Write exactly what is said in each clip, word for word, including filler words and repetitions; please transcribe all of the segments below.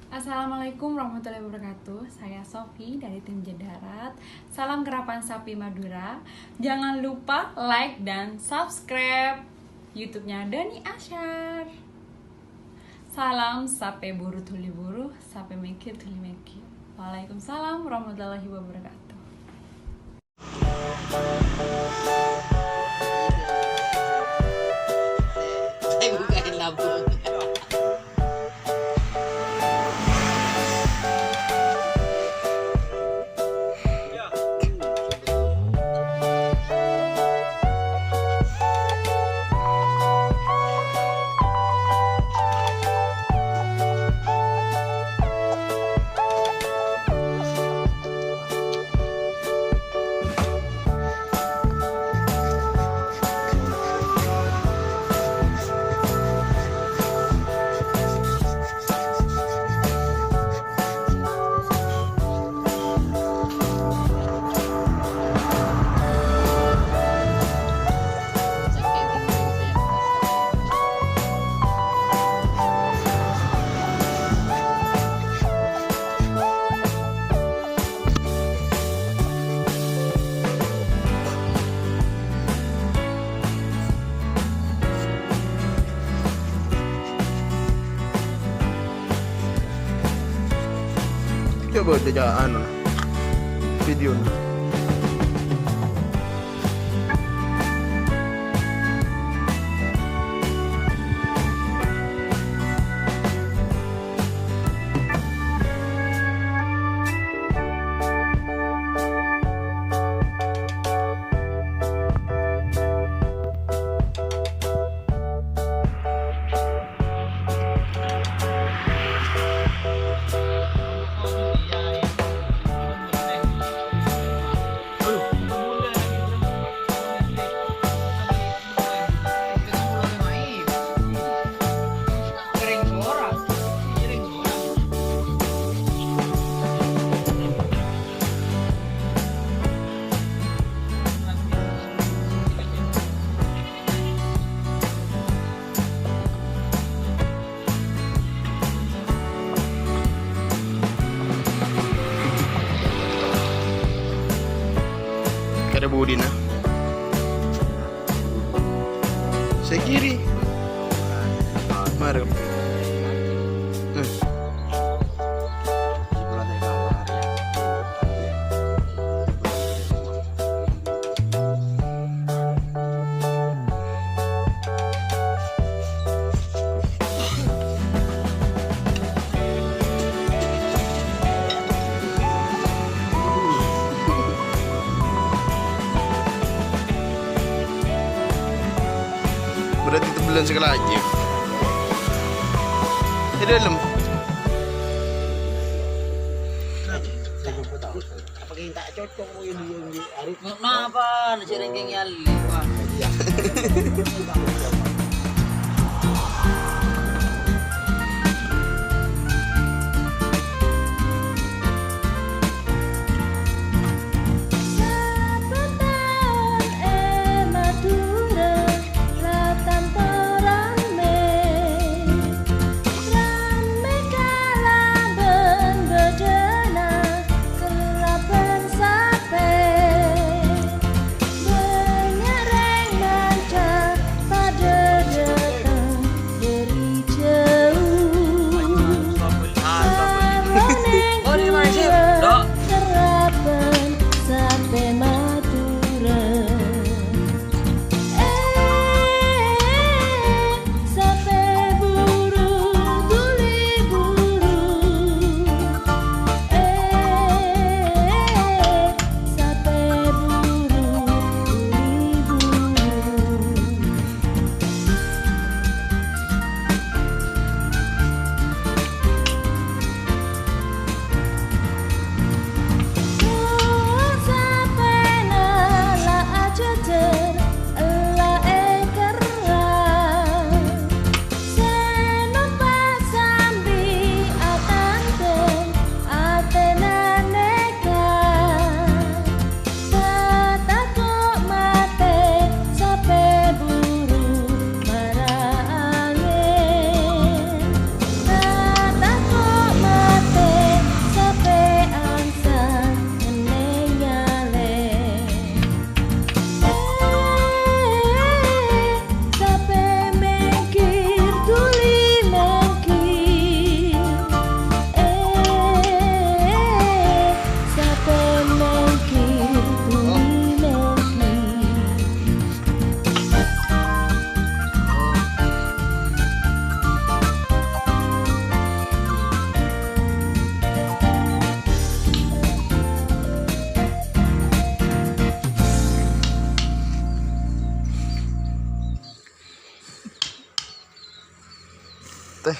Assalamualaikum warahmatullahi wabarakatuh. Saya Sofi dari tim Jedarat. Salam Kerapan Sapi Madura. Jangan lupa like dan subscribe YouTube-nya Dani Asyar. Salam, sape buru tuli buru, sape mekki tuli mekki. Waalaikumsalam warahmatullahi wabarakatuh. Saya bukain lampu. Coba dica'an video. Kada budina. Saya kiri. Mari. Hmm. Berarti tebelan sekali aja. Di dalam. Apa kita cocok mau ini yang di Arif? Napa? Nasi rengking ya, Lek. Wah. Iya. Sabbhân taon è Madhurâ la tanto rammè. Rammè kalabân bâdâna, kalabân sapè. Bânnya' rèng manca padâ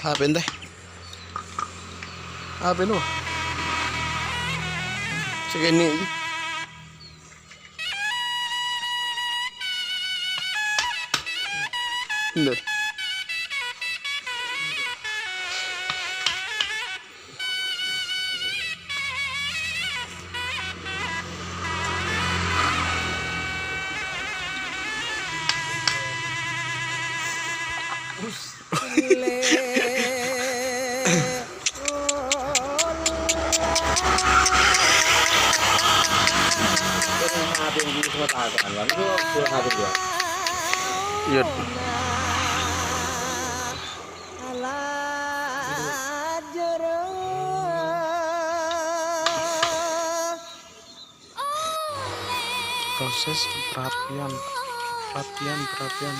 Apa ente? Apa lo? Segini. Bener. Yut. Proses perapian, perapian, perapian.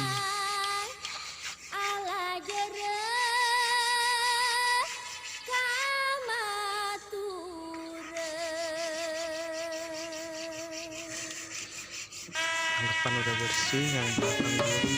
Anggapan udah bersih, yang belakang dulu.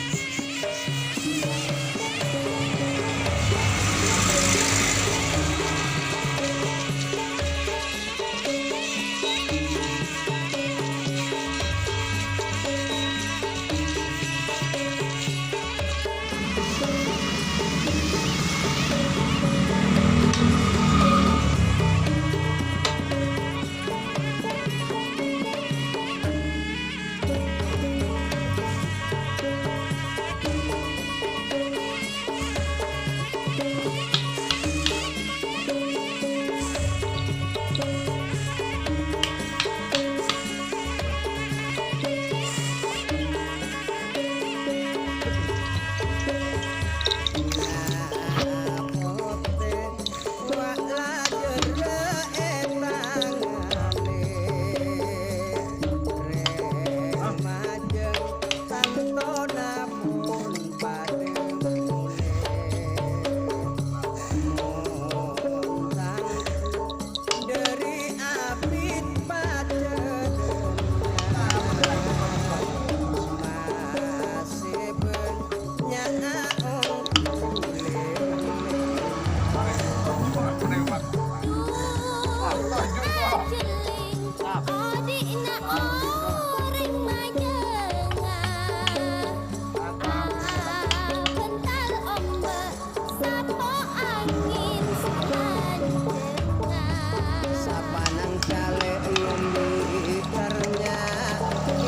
Sapanèka calè' ngombi ternya,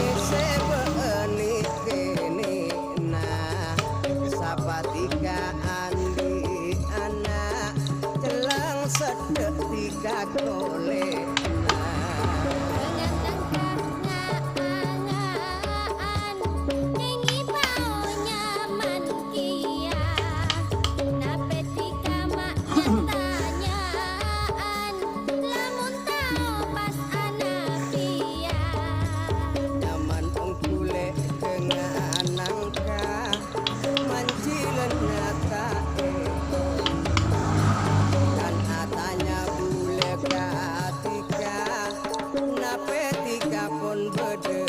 èsè bâ'na kènè'na. Sapanèka andi' ana', cellèng seddhâ' tèka kolè'na. Dengan engkah nga-anga'an, kèngèng tao nyaman kèya. Napè tèka ma' nyatanya'an, lamon tao pas anapèya. Nyaman ongghu lè' dengan angka, manjilana ta' èko. Kan atanya bulâ ka tèka, napè tèka pon bâdâ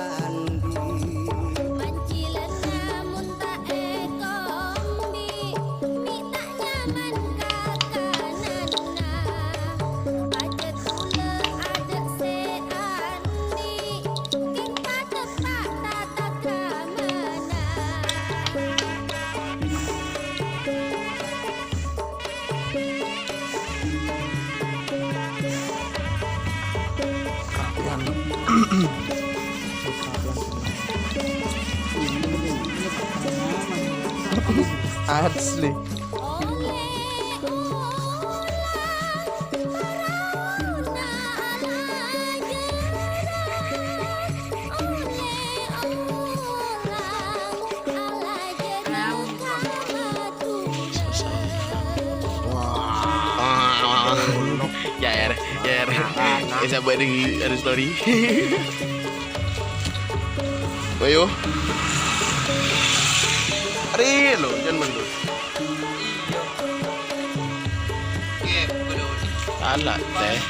andi'. Manjilana mon ta' èkombi, mè' ta' nyaman kakananna. Pajhât bulâ adâ' sè andi', kèng pateppa' tata kramana. Asli. Wah. Ya, ya, ya, ya. Bisa buat di, ada story. Ayo. Ari lo, jangan mundur. Salah, teh.